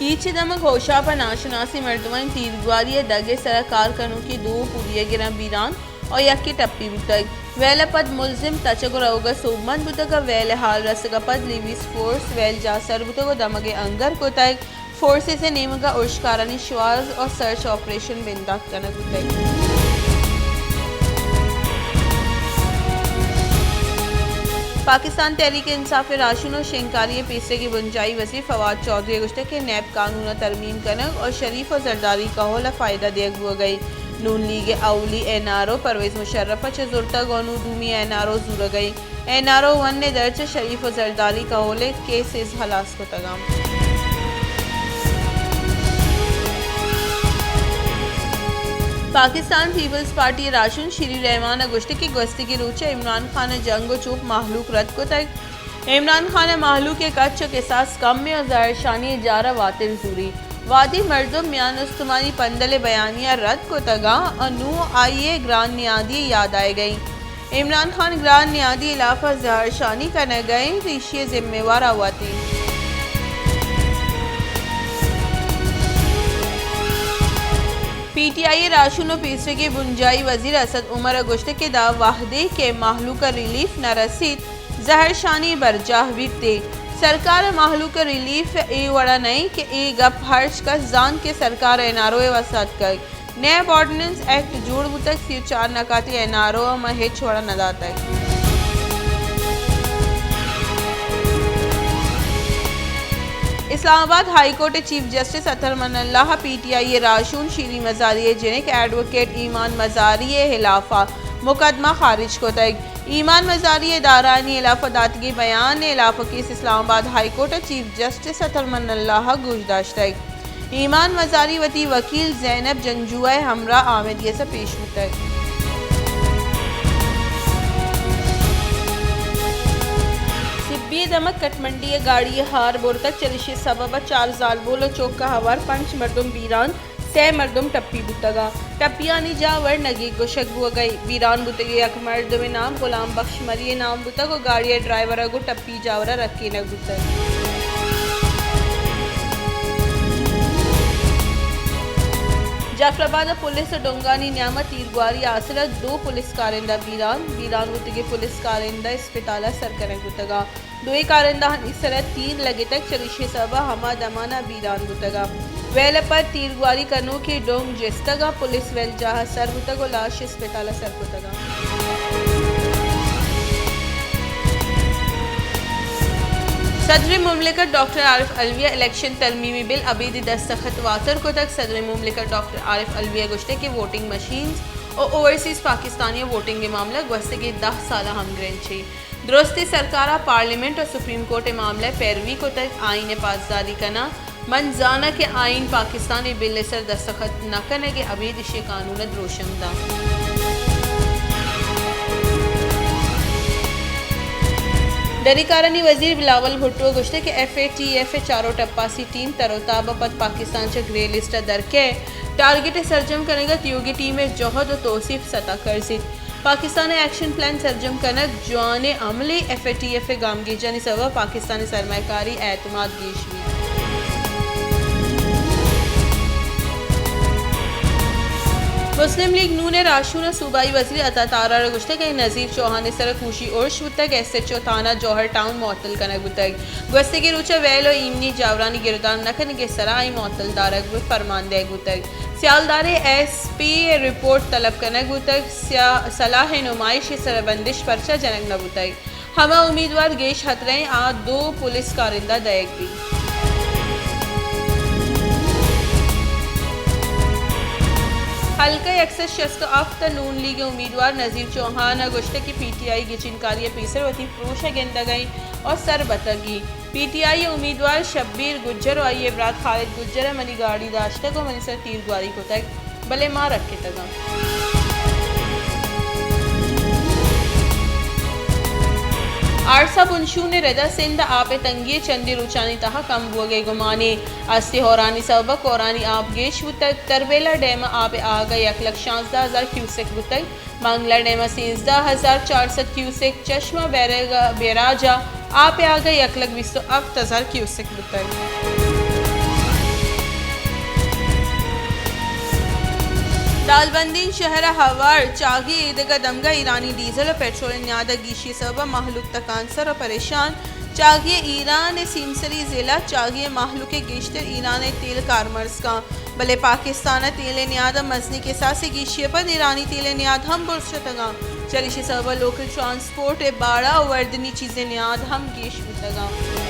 پیچ ءِ دمگ ہوشاپ ءَ ناشناسیں مردمانی تیرگواری ءَ دگ ءِ سرا کار کنوکیں دو پولیہ گراں بیران ءُ یکے ٹپی بوتگ۔ ویل ءَ پد ملزم تچگ ءُ روگ ءَ سوبمند بوتگ ءُ ویل ءِ ہال رسگ ءَ پد لیویز فورس ویل جاہ سر بوتگ ءُ دمگ ءِ انگر کتگ۔ فورسز ءِ نیمگ ءَ ارشکارانی شواز ءُ سرچ آپریشن بندات کنگ بوتگ۔ پاکستان تحریک انصاف ءِ راہشون ءُ شنگکاری ءِ پیسریگیں بنجاہی وزیر فواد چوہدری ءَ گوشتگ کہ نیب قانون ءَ ترمیم کنگ ءُ شریف ءُ زرداری کہول ءَ فائدہ دیگ بوگ ءَ انت۔ نون لیگ ءِ اولی این آر او پرویز مشرف ءَ چہ زرتگ ءُ نوں دومی این آر او زورگ ءَ انت۔ این آر او ون ءِ درچ ءَ شریف ءُ زرداری کہول ءِ کیسز ہلاس کتگ انت۔ پاکستان پیپلز پارٹی ءِ راہشون شیری رحمان ءَ گوشتگ کہ گوستگیں روچ ءَ عمران خان ءِ جنگ ءُ چوپ مہلوک رد کتگ۔ عمران خان ءِ مہلوک ءِ کچ ءُ کساس کم ءُ ظاہر شانی ءِ جار ءَ واتر زوری۔ وہدی مردم میان استمانی پندل ءِ بیانیہ رد کتگ انت ءُ نوں آئی ءِ گران نیادی یاد آیگ ءَ انت۔ عمران خان گران نیادی ہلاف ءَ زہرشانی کنگ ءَ انت، ایشی ءِ ذمہ وار آ وت انت۔ پی ٹی آئی ءِ راہشون ءُ پیسریگیں بنجاہی وزیر اسد عمر ءَ گوشتگ کہ داں وہدے کہ مہلوک ءَ ریلیف نہ رسیت، زہرشانی برجاہ بیت۔ سرکار ءِ مہلوک ءِ ریلیف اے وڑ ءَ نہ انت کہ اے گپ ہرچ کس زانت کہ سرکار ءَ این آر او ءِ واستہ اتکگ۔ نیب آرڈیننس ایکٹ جوڑ بوتگ، سی ءُ چار نکاتی این آر او ءَ ما ہچ وڑ ءَ نہ داتگ۔ اسلام آباد ہائی کورٹ ءِ چیف جسٹس اطہر من اللہ ءَ پی ٹی آئی ءِ راہشون شیریں مزاری ءِ جنک ایڈووکیٹ ایمان مزاری ءِ ہلاف ءَ مقدمہ خارج کتگ۔ ایمان مزاری ءِ ادارہانی ہلاف ءَ داتگیں بیان ءِ ہلاف ءَ کیس اسلام آباد ہائی کورٹ ءِ چیف جسٹس اطہر من اللہ ءَ گوش داشتگ۔ ایمان مزاری وتی وکیل زینب جنجوعہ ءِ ہمراہ آمدی ءَ پیش بوتگ۔ سبی ءِ دمگ کٹمنڈی ءَ گاڑی ءَ ہار برتگ، چریشی ءِ سبب ءَ چار زالبول ءُ چک ءَ ہوار پنچ مردم بیران، سئے مردم ٹپی بوتگ انت۔ ٹپیانی جاہ ورنگیگ گوشگ بوگ ءَ انت۔ بیران بوتگیں یک مردم ءِ نام غلام بخش مری ءِ نام بوتگ ءُ گاڑی ءِ ڈرائیور ءَ گوں ٹپی جاور ءَ رکینگ بوتگ۔ جعفر آباد ءَ پولیس ءُ ڈونگانی نیام ءَ تیرگواری ءِ آسر ءَ دو پولیس کارندہ بیران، بیران بوتگیں پولیس کارندہ اسپتال ءَ سر کنگ بوتگ انت۔ دوئیں کارندہانی سر ءَ تیر لگتگ، چریشی ءِ سبب ءَ ہما دمان ءَ بیران بوتگ انت۔ ویل ءَ پد تیرگواری کنوکیں ڈونگ جستگ ءَ پولیس ویل جاہ ءَ سر بوتگ ءُ لاش اسپتال ءَ سر کتگ انت۔ صدر مملکت ڈاکٹر عارف علوی ءَ الیکشن ترمیمی بل ءِ ابیدی دستخط واتر کتگ۔ صدر مملکت ڈاکٹر عارف علوی ءَ گوشتگ کہ ووٹنگ مشینز ءُ اوورسیز پاکستانی ءِ ووٹنگ ءِ معاملہ گوستگیں دہ سال ءَ ہمگرنچ ایں۔ درستیں سرکار ءَ پارلیمنٹ ءُ سپریم کورٹ ءِ معاملہ ءِ پیروی کتگ، آئین ءِ پاسداری کناں۔ من زاناں کہ آئین پاکستان اے بل ءِ سر ءَ دستخط نہ کنگ ءَ ابید ایشی ءَ قانون ءَ دروشم داں۔ دریکارانی وزیر بلاول بھٹو ءَ گوشتگ کہ ایف اے ٹی ایف ءِ چارو ٹپاسی ٹیم تر ءُ تاب ءَ پد پاکستان چہ گرے لسٹ ءَ در کئیت، ٹارگٹ ءِ سرجم کنگ ءَ تیوگیں ٹیم ءِ جہد ءُ توسیپ ستا کرزیت۔ پاکستان ءِ ایکشن پلان سرجم کنگ جوانیں عملے، ایف اے ٹی ایف ءِ گامگیجانی سبب ءَ پاکستان ءِ سرمایہ کاری ءِ اعتماد گیش بیت۔ مسلم لیگ نون ءِ راہشون ءُ صوبائی وزیر عطا تارڑ ءَ گوشتگ کہ نذیر چوہان ءِ سر ءَ کوشی ارش بوتگ، ایس ایچ او تھانہ جوہر ٹاؤن معطل کنگ بوتگ۔ گوستگیں روچ ءَ ویل ءُ ایمنی جاورانی گردان نہ کنگ ءِ سرا آئی معطل دارگ ءِ فرمان دئیگ بوتگ۔ سیالدار ءِ ایس پی ءِ رپورٹ طلب کنگ بوتگ، سیا-، سلاہ ءِ نمائش ءِ سرا بندش پرچا جنگ نہ بوتگ؟ ہما امیدوار گیش ہترہ ایں، آ دو پولیس کارندہ دئیگ بیت۔ حلقہ یک سد شست ءُ ہفت ءِ نون لیگ ءِ امیدوار نذیر چوہان ءَ گوشتگ کہ پی ٹی آئی گچینکاری ءَ پیسر وتی پروش ءَ گندگ ءَ انت ءُ سربتگ انت۔ پی ٹی آئی ءِ امیدوار شبیر گجر ءُ آئی ءِ برات خالد گجر ءَ منی گاڑی داشتگ ءُ منی سر ءَ تیرگواری کتگ، بلے ما رکتگ آں۔ آرسا بنشون ءِ رد ءَ سندھ ءَ آپ ءِ تنگی ءِ چندے روچانی تہا کم بوگ ءِ گمانے۔ استی ہورانی سبب ءَ کورانی آپ گیش بوتگ۔ تربیلا ڈیم ءِ آپ ءِ آھگ ءَ یک لکھ شانزدہ ہزار کیوسک بوتگ۔ منگلا ڈیم ءَ سیزدہ ہزار چار سد کیوسک، چشمہ بیرگ-، بیراج ءِ آپ ءِ آھگ ءَ یک لکھ بیست ءُ ہپت ہزار کیوسک بوتگ۔ تالبندین شہر ء ہوار چاگی ء ایدگہ دمگا ایرانی ڈیزل و پٹرول ء نیاد ء گیشی ء سبب ء مہلوک تکانسر و پریشان۔ چاگی ء ایران ء سیمسری ضلع چاگی ء مہلوک ء گیشتر ایران ء تیل کارمرز کاں، بلے پاکستان ء تیل ء نیاد ء مزنیں کساس ء گیشی ء پد ایرانی تیل ء نیاد ہم برز شتگاں، چریشی ء سبب ء لوکل ٹرانس پورٹ ء باڑہ ء وردنی چیزیں نیاد ہم گیش بوتگ انت۔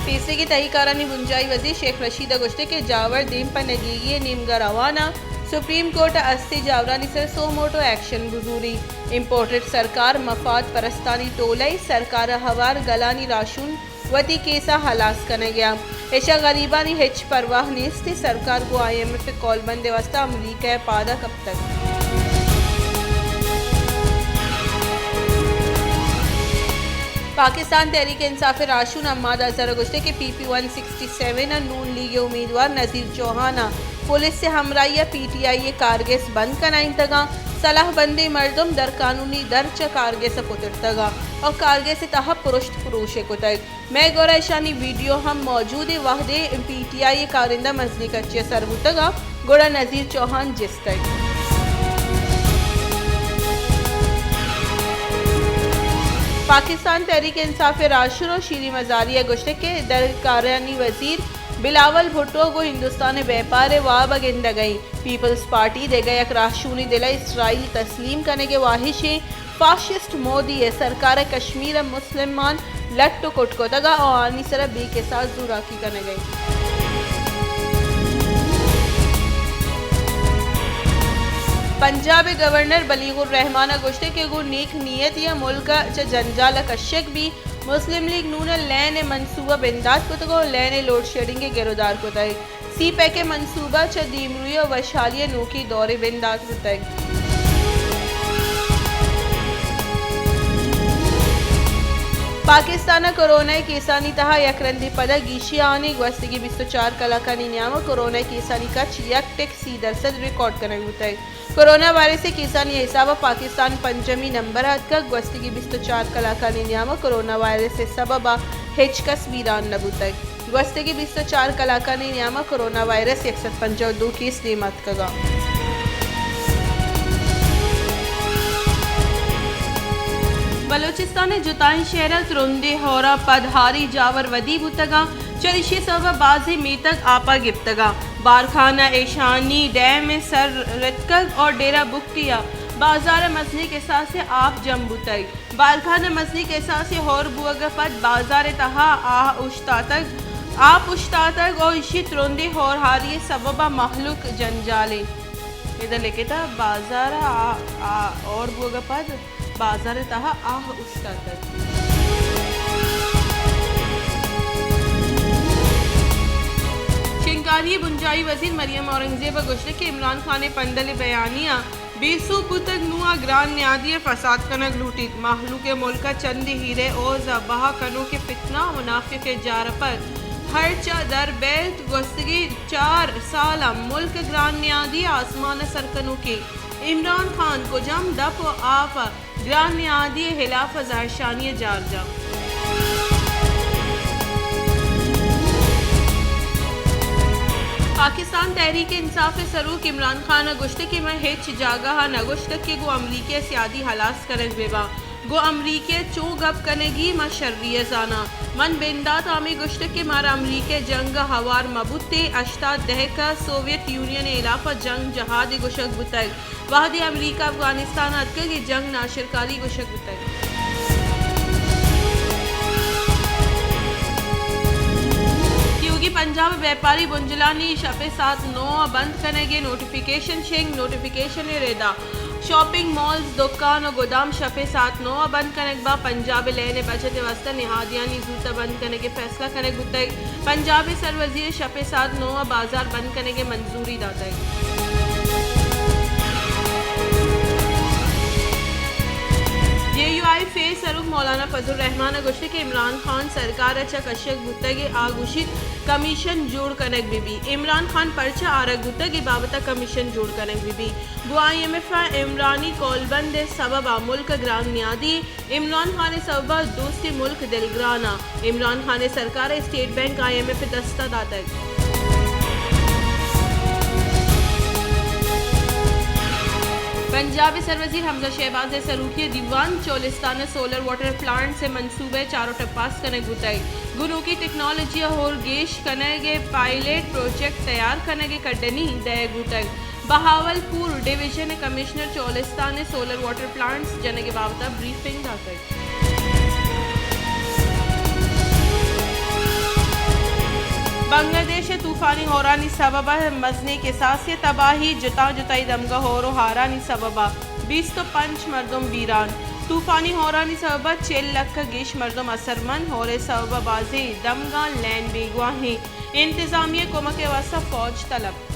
پیسریگیں تہی کارانی بنجاہی وزیر شیخ رشید ء گوشتگ کہ جاور دیم پہ نگیگی ء نیمگا روان انت، سپریم کورٹ ء ہستیں جاورانی سر سو موٹو ایکشن بزوری، امپورٹڈ سرکار مفاد پرستانی ٹولہ ء سرکار ء ہوار گلانی راشون وتی کیس ء ہلاس کنگ ء انت۔ اشاں غریبانی ہچ پرواہ نیست، سرکار گوں آئی ایم ایف ء کولبند ء واستہ امریکہ ء پاد ء کپتگ۔ پاکستان تحریک انصاف ء راہشون حماد اظہر ء گوشتگ کہ پی پی ون سکسٹی سیون ء نون لیگ ء امیدوار نذیر چوہان ء پولیس ء ہمراہی ء پی ٹی آئی ء کارگس بند کنائینتگ انت۔ سلاہ بندیں مردم در قانونی در چہ کارگس ء پترتگ انت ء کارگس ء تہا پرشت پروش ء کتگ۔ مئے گورا اشانی ویڈیو ہم موجود انت، وہدے پی ٹی آئی ء کارندہ مزنیں کچے ء سر بوتگ انت، گڑا نذیر چوہان جستگ۔ پاکستان تحریک انصاف ء راہشون و شیریں مزاری ء گوشتگ کہ درکارانی وزیر بلاول بھٹو گوں ہندوستان ء بیپار ء واب ء گندگ ء انت۔ پیپلز پارٹی دگہ یک راہشونی دل ء اسرائیل تسلیم کنگ ء واہشیں۔ فاشسٹ مودی ء سرکار ء کشمیر ء مسلمان لٹ و کٹ کتگ ء آہانی سر ء بے کساس زوراکی کنگ ء انت۔ پنجاب ء گورنر بلیغ الرحمان ء گوشتگ کہ گوں نیک نیتی ء ملک ء چہ جنجال ء کشگ بیت۔ مسلم لیگ نون ء لین ء منصوبہ بندات کتگ ء لین ء لوڈشیڈنگ ء گرودار کتگ۔ سی پیک ء منصوبہ چہ دیمروئی ء وشحالی ء نوکیں دورے بندات بوتگ۔ پاکستان ء کرونا ء کیسانی تہا یک رندے پدا گیشی آنی گوستگی بیست ء چار کلاکانی نیام ء کرونا ء کیسانی کچ یک ٹک سی درسد ریکارڈ کنگ بوتگ۔ کرونا وائرس ء کیسانی حساب ء پاکستان پنجمی نمبر ء اتکگ۔ گوستگی بیست ء چار کلاکانی نیام ء کرونا وائرس ء سبب ء ہچ کس بیران نہ بوتگ۔ گوستگی بیست ء چار کلاکانی نیام ء کرونا وائرس یک سد پنجاہ ء دو کیس دیم ء اتکگ انت۔ بلوچستان ء جتائیں شہر ء ترندیں ہور ء پد ہاری جاور ودی بوتگ انت، چریشی ء سبب ء بازیں میتگ آپ ء گپتگ انت۔ بارکھان ء ایشانی ڈیم ء سر رتکگ اور ڈیرہ بگٹی ء بازار ء مزنیں کساسے آپ جم بوتگ۔ بارکھان ء مزنیں کساسے ہور بوگ ء پد بازار ء تہا آہ اوشتاتگ، آپ اوشتاتگ اور ایشی ترندیں ہورہاری ء سبب ء مہلوک جنجال انت۔ ادا لکھتا بازار ء آ، آ، ہور بوگ ء پد بازار ء تہا آہ اوشتاتگ۔ شنگکاری ء بنجاہی وزیر مریم اورنگزیب ء گوشتگ کہ عمران خان ء پندل ء بیانیہ بے سوب بوتگ، نوں آ گران نیادی ء فساد کنگ لوٹیت۔ مہلوک ء ملک ء چندے ہیرے اوز ء بہا کنوکیں فتنہ ء منافق ء جار ء پد ہرچ ء در بیت، گوستگیں چار سال ء ملک ء گران نیادی ء آسمان ء سر کنوکیں عمران خان کجام دپ ء آپ ء گران نیادی ء ہلاپ ء زہرشانی ء جار جنت۔ پاکستان تحریک انصاف ء سروک عمران خان ء گوشتگ کہ من ہچ جاگہ ء نہ گوشتگ کہ گوں امریکہ ء سیادی ہلاس کنگ بہ باں۔ گوں امریکہ ء چوں گپ کنگی من شری ء زاناں۔ من بندات ء ہمے گوشتگ کہ مارا امریکہ ء جنگ ء ہوار مہ بوتیں۔ ہشتاد دہک ء سوویت یونین ء ہلاپ ء جنگ جہادے گوشگ بوتگ۔ وہدے امریکہ افغانستان ء اتکگ، اے جنگ ناشرکاری گوشگ بوتگ۔ تیوگی پنجاب ء بیپاری بنجلانی شپ ء ساعت نو ء بند کنگ ء نوٹیفکیشن شنگ، نوٹیفکیشن ء ردا شاپنگ مالز، دکان ء گدام شپ ء ساعت نو ء بند کنگ با۔ پنجاب ء لین ء بچت ء واستہ نہادیانی زوت ء بند کنگ ء فیصلہ کنگ بوتگ۔ پنجاب ء سروزیر ء شپ ء ساعت نو ء بازار بند کنگ ء منظوری داتگ۔ جے یو آئی ء سروک مولانا فضل الرحمان ء گوشتگ کہ عمران خان سرکار ء چہ کشگ بوتگ ء آ گوشیت کمیشن جوڑ کنگ بہ بیت۔ عمران خان پرچہ آرگ بوتگ، اے بابت ء کمیشن جوڑ کنگ بہ بیت۔ گوں آئی ایم ایف ء عمرانی کولبند ء سبب ء ملک ء گران نیادی، عمران خان ء سبب ء دوستیں ملک دلگران ء۔ عمران خان ء سرکار ء State Bank I M F ء دست ء داتگ۔ پنجاب ء سروزیر حمزہ شہباز ء سروکی ء دیوان۔ چولستان ء سولر واٹر پلانٹس ء منصوبہ ء چاروٹ ء پاس کنگ بوتگ۔ گوں نوکیں ٹیکنالوجی ء ہور گیش کنگ ء پائلٹ پروجیکٹ تیار کنگ ء کڈنی دئیگ بوتگ۔ بہاول پور ڈویژن ء کمشنر چولستان ء سولر واٹر پلانٹس جنگ ء بابت ء بریفنگ داتگ۔ بنگلہ دیش ء طوفانی ہورانی سبب ء مزنیں کساسے ء تباہی، جتا جتائی دمگاہ ہور ء ہارانی سبب ء بیست ء پنچ مردم بیران۔ طوفانی ہورانی سبب ء چل لکھ ء گیش مردم اثرمند، ہور ء سبب ء بازیں دمگاں لین بیگواہیں، انتظامیہ ء کمک ء واستہ فوج طلب۔